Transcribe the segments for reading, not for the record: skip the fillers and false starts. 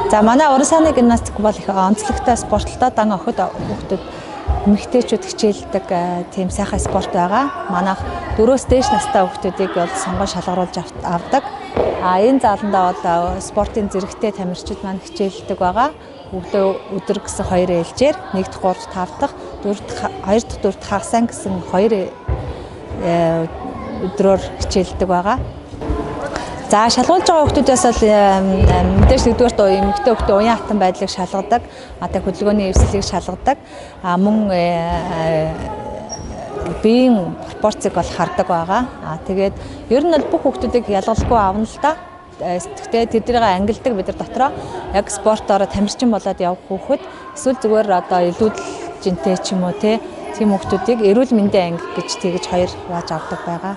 За манай уран сайхны гимнастик бол их онцлогтой спорт л доо, дан охид хүүхдүүд эмэгтэйчүүд хичээлдэг тийм сайхан спорт байгаа. Манайх 4-өөс дээш настай хүүхдүүдийг бол сонгон шалгаруулж авдаг. А энэ зааландаа бол спортын зэрэгтэй тамирчид маань хичээлдэг байгаа. Өглөө өдөр гэсэн 2 ээлжээр 1 дахь 3 дахь 5 дахь 4 дахь 2 дахь 4 дахь хагас сайн гэсэн 2 өдрөөр хичээлдэг байгаа. За шалгуулж байгаа хүүхдүүдээс бол мэдээж нэгдүгээрт эмэгтэй хүүхдээ уян хатан байдлыг шалгадаг, одоо хөдөлгөөний эвслийг шалгадаг, мөн биеийн пропорцийг бол хардаг байгаа. Тэгээд ер нь бол бүх хүүхдүүдийг ялгалгүй авна л да. Гэхдээ тэднийг ангилдаг бид нар дотроо яг спортоороо тамирчин болоод явах хүүхэд эсвэл зүгээр одоо илүүдэл жинтэй ч юм уу тийм хүүхдүүдийг эрүүл мэндийн анги гэж тэгж хоёр хувааж авдаг байгаа.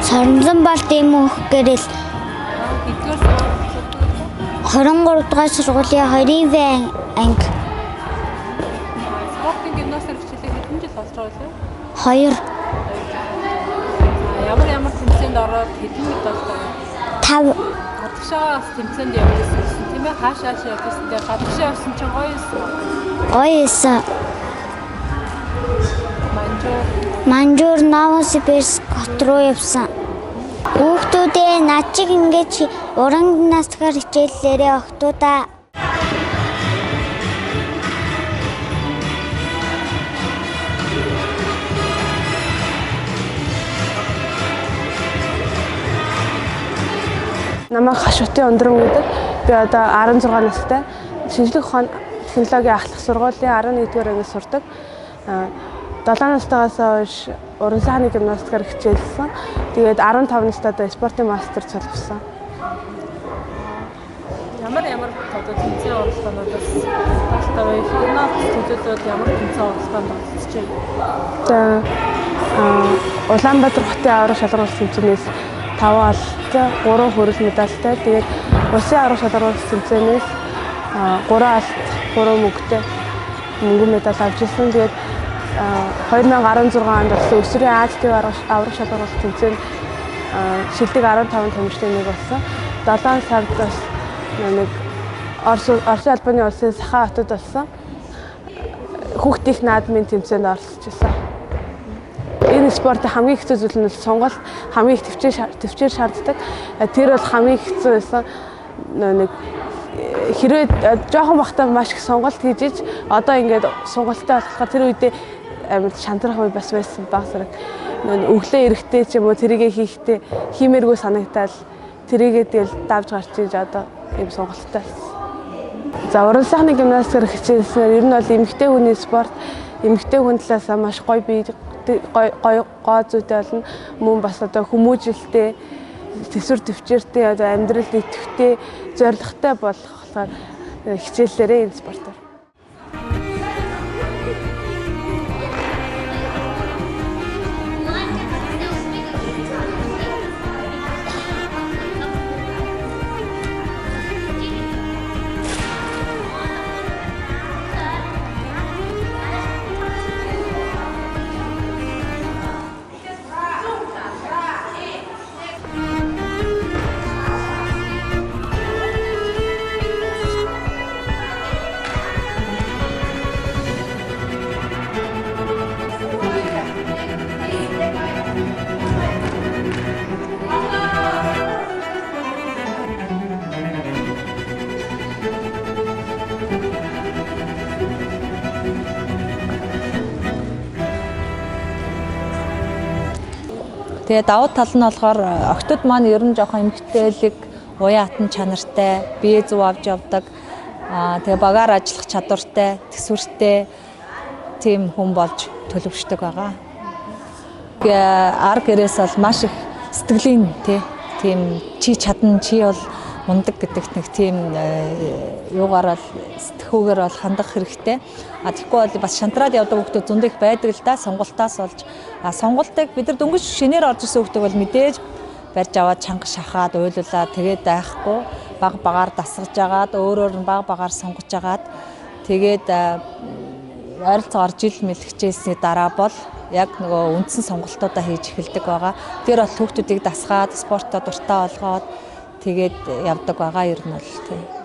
Соронзон бол дэм өөх гэрэл 23 дугаар сургуулийн 2-ын В анги. Спортын гимнастик хичээлийг хэдэн жил болж байгаа вэ? 2. Ямар ямар тэмцээнд ороод хэдэн медаль авсан? 5. Гадагшаа бас тэмцээнд явж ирсэн тийм ээ? Хаашаа явж ирсэн дээр гадагшаа явсан чинь гоё юмсан. Гоё юмсан. Манжуур. Манжуур Новосибирск хот руу явсан. Хүүхдүүдээ над чиг ингэж уран гимнастикаар хичээллээрээ охтуудаа. Намайг Хашуутын Өндрөн гэдэг. Би одоо 16 настай. Шинжлэх ухаан технологийн ахлах сургуулийн 11-р ангид сурдаг. 7 настайгаас хойш уран сайхны гимнастикаар хичээлсэн. Тэгээд 15 настайдаа спортын мастер цоловсон. Ямар ямар одоо тэмцээн оролцоонуудаас тааштай вэ? Финал төлөөлөөд ямар тэмцээн оролцоонд оролцож байна? За Улаанбаатар хотын аварга шалгаруулах тэмцээнээс 5 алттай, 3 хөрөл медальтай. Тэгээд улсын аварга шалгаруулах тэмцээнээс 3 алт, 3 мөнгөтэй мөнгөн медаль авч ирсэн. Тэгээд 2016 онд болсон өсвөрийн Аз төв аварга шалгаруулах тэмцээнд шилдэг 15 тамирчдын нэг болсон. 7 сард бас нэг Оросын албаны улсын Саха хотод болсон хүүхдийн наадмын тэмцээнд оролцож байсан. Энэ спортын хамгийн хэцүү зүйл нь сонголт, хамгийн их төвчээр шаарддаг. Тэр бол хамгийн хэцүү байсан. Нэг хэрвээ жоохон бахтаа маш их сонголт хийж иж одоо ингээд сонголттой болохоор тэр үедээ амар шантрах үе бас байсан баг зэрэг. Өглөө эрэхтэй ч юм уу тэрийгэ хийхдээ хиймээргүй санагтаал тэрийгээ тэгэл давж гарч иж одоо ийм сонголттой болсон. За уран сайхны гимнастикээр хичээлснээр ер нь бол эмэгтэй хүний спорт, эмэгтэй хүн талаас маш гоё бие гоё гоо зүйтэй болно. Мөн бас одоо хүмүүжилтэй, төсвөр төвчээртэй, одоо амьдралд идэвхтэй, зоригтой болох болохоор хичээллээрээ энэ спортоор. Тэгээ давуу тал нь болохоор охтууд маань ер нь жоохон эмэгтэйлэг, уян хатан чанартай, бие зүв авч явдаг, тэгээ багаар ажиллах чадвартай, төсвөртэй тийм хүн болж төлөвшдөг байгаа. Ар гэрээс бол маш их сэтгэлийн тийм чи чадна, чи бол мундаг гэдэгт нэг тийм юугаар бол сэтгхүүгээр бол хандах хэрэгтэй. А тэгэхгүй бол бас шантраад явдаг хүмүүс зөндөө их байдаг л да, сонголтоос болж. А сонголтыг бид нар дөнгөж шинээр орж ирсэн хүмүүс бол мэдээж барьж аваад чанга шахаад уйлуулаад тэгээд байхгүй баг багаар дасгаж агаад өөрөөр нь баг багаар сонгож агаад Тэгээд ойролцоогоор жил мэл хичээлсний дараа бол яг нөгөө үндсэн сонголтуудаа хийж эхэлдэг байгаа. Тэр бол хүүхдүүдийг дасгаад, спортоо дуртай болгоод тэгээд явдаг байгаа ер нь бол тийм.